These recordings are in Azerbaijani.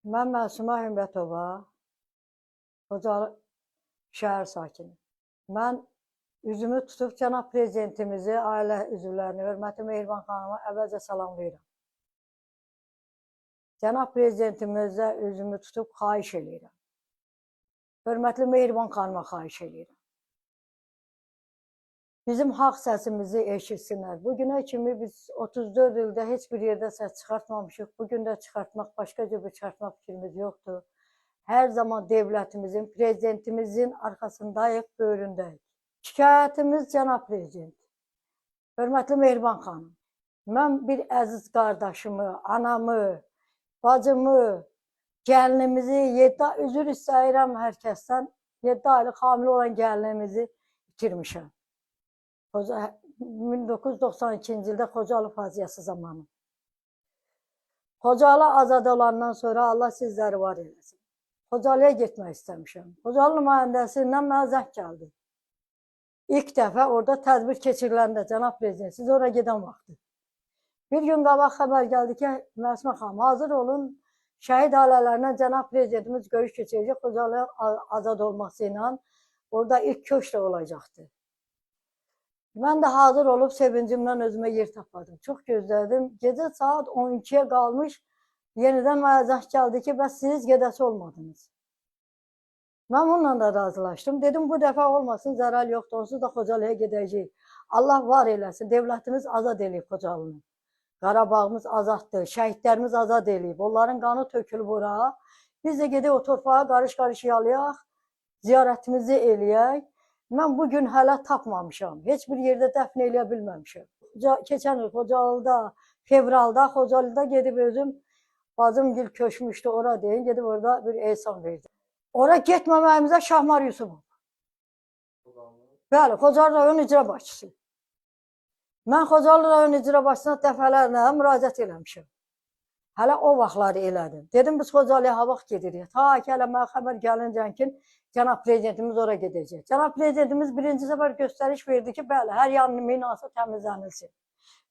Mən Məsumə Hümmətova, Xocalı şəhər sakini. Mən üzümü tutub cənab prezidentimizi, ailə üzvlərini, hörmətli Mehriban xanımı əvvəlcə salamlayıram. Cənab prezidentimizə üzümü tutub xahiş eləyirəm. Hörmətli Mehriban xanıma xahiş eləyirəm. Bizim haqq səsimizi eşitsinlər. Bugünə kimi biz 34 ildə heç bir yerdə səs çıxartmamışıq. Bugün də çıxartmaq, başqa cür bir çıxartmaq fikrimiz yoxdur. Hər zaman dövlətimizin, prezidentimizin arxasındayıq, böyründəyik. Şikayətimiz cənab prezident, hörmətli Mehriban xanım, mən bir əziz qardaşımı, anamı, bacımı, gəlinimizi, 7 ay, üzr istəyirəm hər kəsdən, 7 aylıq hamilə olan gəlinimizi itirmişəm. 1992-ci ildə Xocalı faciəsi zamanı. Xocalı azad olandan sonra Allah sizləri var eləsin. Xocalıya getmək istəmişəm. Xocalı nümayəndəsindən mənə zəng gəldi. İlk dəfə orada tədbir keçiriləndə, cənab prezident, siz ora gedən vaxtı. Bir gün qabaq xəbər gəldi ki, Məsumə xanım, hazır olun, şəhid ailələrindən cənab prezidentimiz görüş keçirəcək, Xocalı azad olması ilə orada ilk köç də olacaqdı. Mən də hazır olub sevincimdən özümə yer tapmadım. Çox gözlədim. Gecə saat 12-yə qalmış yenidən mənə zəng gəldi ki, bəs siz gedəsi olmadınız. Mən bununla da razılaşdım. Dedim, bu dəfə olmasın, zərər yoxdur, onsuz da Xocalıya gedəcəyik. Allah var eləsin, dövlətimiz azad eləyib Xocalını. Qarabağımız azaddır, şəhidlərimiz azad eləyib. Onların qanı tökülüb ora. Biz də gedək o torpağa qarış-qarış yalayaq, ziyarətimizi eləyək. Mən bu gün hələ tapmamışam. Heç bir yerdə dəfn eləyə bilməmişəm. Keçən il Xocalıda, fevralda Xocalıda gedib özüm bacım gil köçmüşdü ora deyin, gedib orada bir ehsan verdim. Ora getməməyimizə Şahmar Yusufov. Bəli, Xocalı rayon icra başçısı. Mən Xocalı rayon icra başçısına dəfələrlə müraciət eləmişəm. Hələ o vaxtları elədim. Dedim, biz Xocalıya ha vaxt gedirik. Ta ki, hələ mənə xəbər gəlincə ki, cənab prezidentimiz ora gedəcək. Cənab prezidentimiz birinci səfər göstəriş verdi ki, bəli, hər yanının minası təmizlənilsin.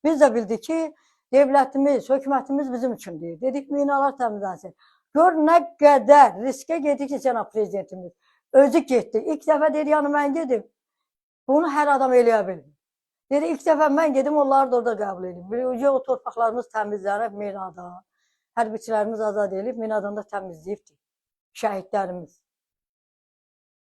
Biz də bildik ki, dövlətimiz, hökumətimiz bizim üçün deyir. Dedik, minalar təmizlənsin. Gör nə qədər riskə getdi ki, cənab prezidentimiz. Özü getdi. İlk dəfə dedi, yəni mən gedim. Bunu hər adam eləyə bilmir. Dedi, ilk dəfə mən gedim, onları da orada qəbul edeyim. Bir o torpaqlarımız təmizlənib minada. Hərbiçilərimiz azad edib, minadan da təmizləyibdir. Şəhidlərimiz.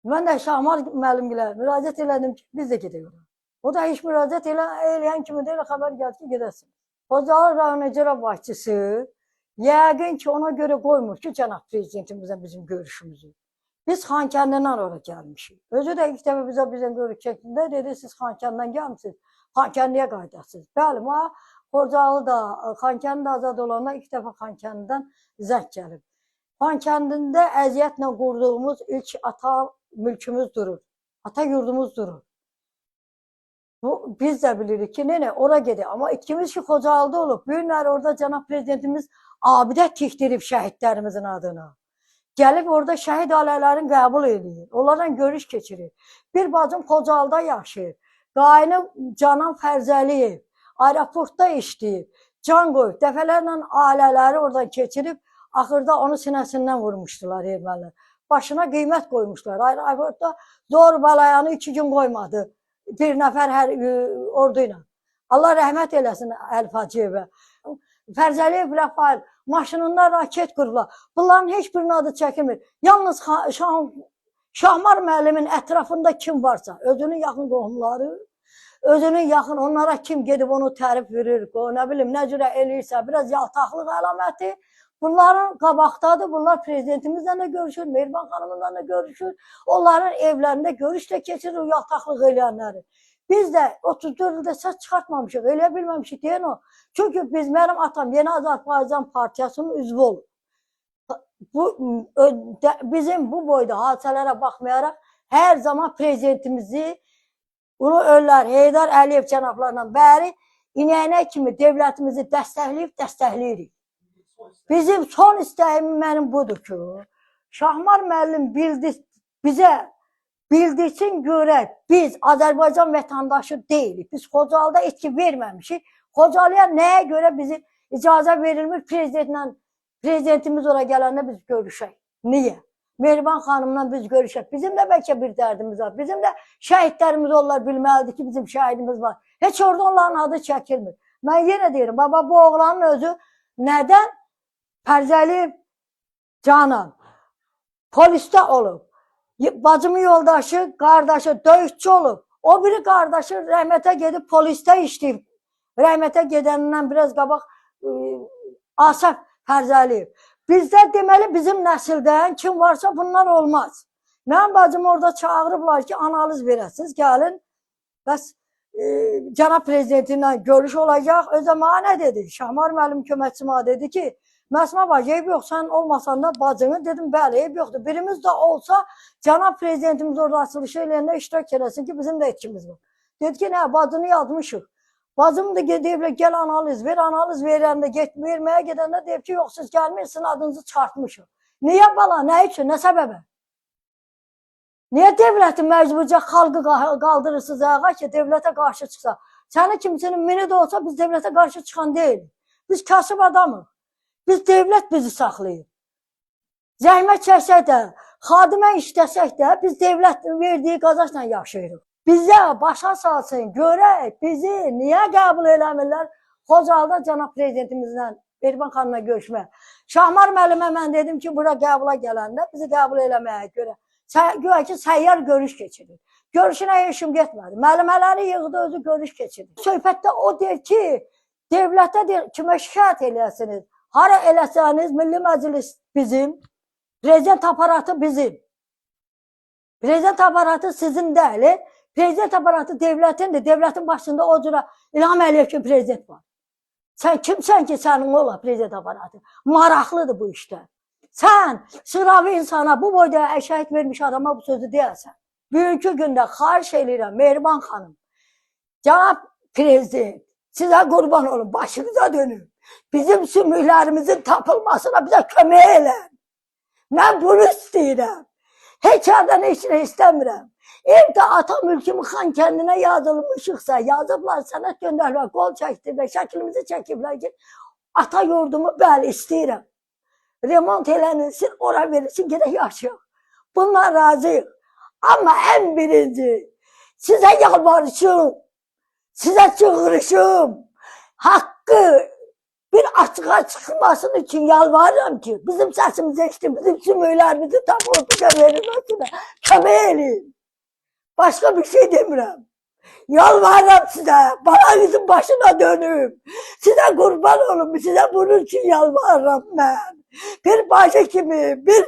Mən də Şahmar müəllimgilə müraciət elədim ki, biz də gedək ora. O da heç müraciət eləyən kimi deyil, xəbər gəldi ki, gedəsiniz. Xocalı rayon icra başçısı yəqin ki, ona görə qoymur ki, cənab prezidentimizlə bizim görüşümüzü. Biz Xankəndidən ora gəlmişik. Özü də ilk dəfə bizə görüş çəkdiyində dedi, siz Xankəndidən gəlmisiniz, Xankəndiyə qayıdasınız. Bəli, ma Xocalı da, Xankəndi azad olanda ilk dəfə Xankəndidən zəng gəlib. Xankəndində əziyyətlə qurduğumuz ilk ata mülkümüz durur. Ata yurdumuz durur. Bu, biz də bilirik ki, nə, ora gedir. Amma itkimiz ki, Xocalıda olub. Bu günlər orada cənab prezidentimiz abidə tikdirib şəhidlərimizin adına. Gəlib orada şəhid ailələrini qəbul eləyir. Onlarla görüş keçirir. Bir bacım Xocalıda yaşayır. Qaynı Canan Fərzəliyev aeroportda işləyir. Can qoyub. Dəfələrlə ailələri oradan keçirib, axırda onu sinəsindən vurmuşdular ermənilər. Başına qiymət qoymuşlar. Aeroportda zor balayanı 2 gün qoymadı. Bir nəfər hər ordu ilə. Allah rəhmət eləsin Əlif Hacıyevə. Fərzəliyev Rəfail maşınında raket qurdular. Bunların heç birinin adı çəkilmir. Yalnız Şahmar müəllimin ətrafında kim varsa, özünün yaxın qohumları, özünün yaxın onlara kim gedib onu tərif verir, o nə bilim nə cürə eləyirsə, biraz yaltaqlıq əlaməti. Bunların qabaqdadır. Bunlar prezidentimizlə də görüşür, Mehriban xanımla da görüşür. Onların evlərində görüş də keçirir o yaltaqlıq eləyənləri. Biz də 34 ildə səs çıxartmamışıq, eləyə bilməmişik deyən o. Çünki biz, mənim atam Yeni Azərbaycan Partiyasının üzvü olub. Bu, bizim bu boyda hadisələrə baxmayaraq hər zaman prezidentimizi Ulu Öndər Heydər Əliyev cənablarla bəri inəyinə kimi dövlətimizi dəstəkləyib, dəstəkləyirik. Bizim son istəyim mənim budur ki, Şahmar müəllim bildi, bizə bildirsin görək, biz Azərbaycan vətəndaşı deyilik. Biz Xocalıda etki verməmişik. Xocalıya nəyə görə bizi icazə verilmir prezidentlə Prezidentimiz ora gələndə biz görüşək. Niyə? Mehriban xanımla biz görüşək. Bizim də bəlkə bir dərdimiz var. Bizim də şəhidlərimiz onlar bilməlidir ki, bizim şəhidimiz var. Heç orada onların adı çəkilmir. Mən yenə deyirəm, baba bu oğlanın özü nədən Pərzəliyev Canan polisdə olub. Bacımın yoldaşı, qardaşı döyüşçü olub. O biri qardaşı rəhmətə gedib polisdə işləyib. Rəhmətə gedəndən biraz qabaq Asaf Pərzəliyev. Bizdə deməli bizim nəsildən kim varsa bunlar olmaz. Mənim bacım orada çağırıblar ki, analiz verəsiniz, gəlin. Bəs cənab prezidenti ilə görüş olacaq. Özə mənə nə dedi? Şahmar müəllim köməkçi mənə dedi ki, Məsmə bacı, eyb yox, sən olmasan da bacını. Dedim, bəli, eyb yoxdur. Birimiz də olsa, cənab prezidentimiz orada açılışı eləyəndə iştirak eləsin ki, bizim də etkimiz var. Dedi ki, nə, bacını yazmışıq. Bacım da deyiblər, gəl analiz ver, analiz verəndə, verməyə gedəndə deyib ki, yox, siz gəlmirsiniz, adınızı çıxartmışıq. Niyə bala, nə üçün, nə səbəbə? Niyə dövləti məcburca xalqı qaldırırsınız ayağa ki, dövlətə qarşı çıxsa? Səni kimsinin mini də olsa biz dövlətə qarşı çıxan deyilik. Biz kasıb adamıq. Biz dövlət bizi saxlayır. Zəhmət çəksək də, xadimə işləsək də biz dövlətin verdiyi qazancla yaşayırıq. Bizə başa salsın, görək bizi niyə qəbul eləmirlər Xocalıda cənab prezidentimizlə, Mehriban xanımla görüşməyə. Şahmar müəllimə mən dedim ki, bura qəbula gələndə bizi qəbul eləməyə görə. Güya ki, səyyar görüş keçirir. Görüşünə işim getmədi. Müəllimələri yığdı, özü görüş keçirdi. Söhbətdə o deyir ki, dövlətə deyir, kimə şikayət eləyəsiniz? Hara eləsəniz, Milli Məclis bizim, prezident aparatı bizim. Prezident aparatı sizin deyil. Prezident aparatı dövlətindir. Dövlətin başında o cürə İlham Əliyev kimi prezident var. Sən kimsən ki, sənin ola prezident aparatı? Maraqlıdır bu işlər. Sən sıravi insana bu boyda şəhid vermiş adama bu sözü deyərsən. Bugünkü gündə xahiş eləyirəm Mehriban xanım. Cənab prezident, sizə qurban olun, başınıza dönün. Bizim sümüklərimizin tapılmasına bizə kömək elə. Mən bunu istəyirəm. Heç yerdən heç nə istəmirəm. Evdə ata mülkümü xan kəndinə yazılmışıqsa, yazıblar, sənəd göndəriblər, qol çəkdiriblər, şəklimizi çəkiblər ki, ata yurdumu bəli istəyirəm. Remont elənilsin, ora verilsin, gedək yaşayaq. Bununla razıyıq. Amma ən birinci, sizə yalvarışım, sizə çığırışım, haqqı bir açığa çıxmasın üçün yalvarıram ki, bizim səsimizi eşidin, bizim sümüklərimizi tapıb bizə verilməsinə kömək eləyin. Başqa bir şey demirəm. Yalvarıram sizə, balanızın başına dönüm. Sizə qurban olum, sizə bunun üçün yalvarıram mən. Bir bacı kimi, bir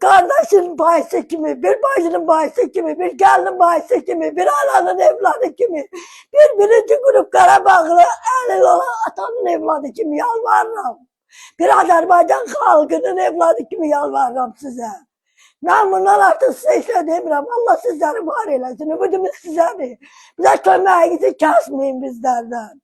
kardeşin bacısı kimi, bir bacının bacısı kimi, bir gelinin bacısı kimi, bir ananın evladı kimi, bir birinci grup Qarabağlı əlil olan atanın evladı kimi yalvarıram. Bir Azərbaycan xalqının evladı kimi yalvarıram sizə. Mən bundan artıq sizə heç nə demirəm. Allah sizləri var eləsin. Ümidimiz sizədir. Bizə köməyinizi kəsməyin bizlərdən.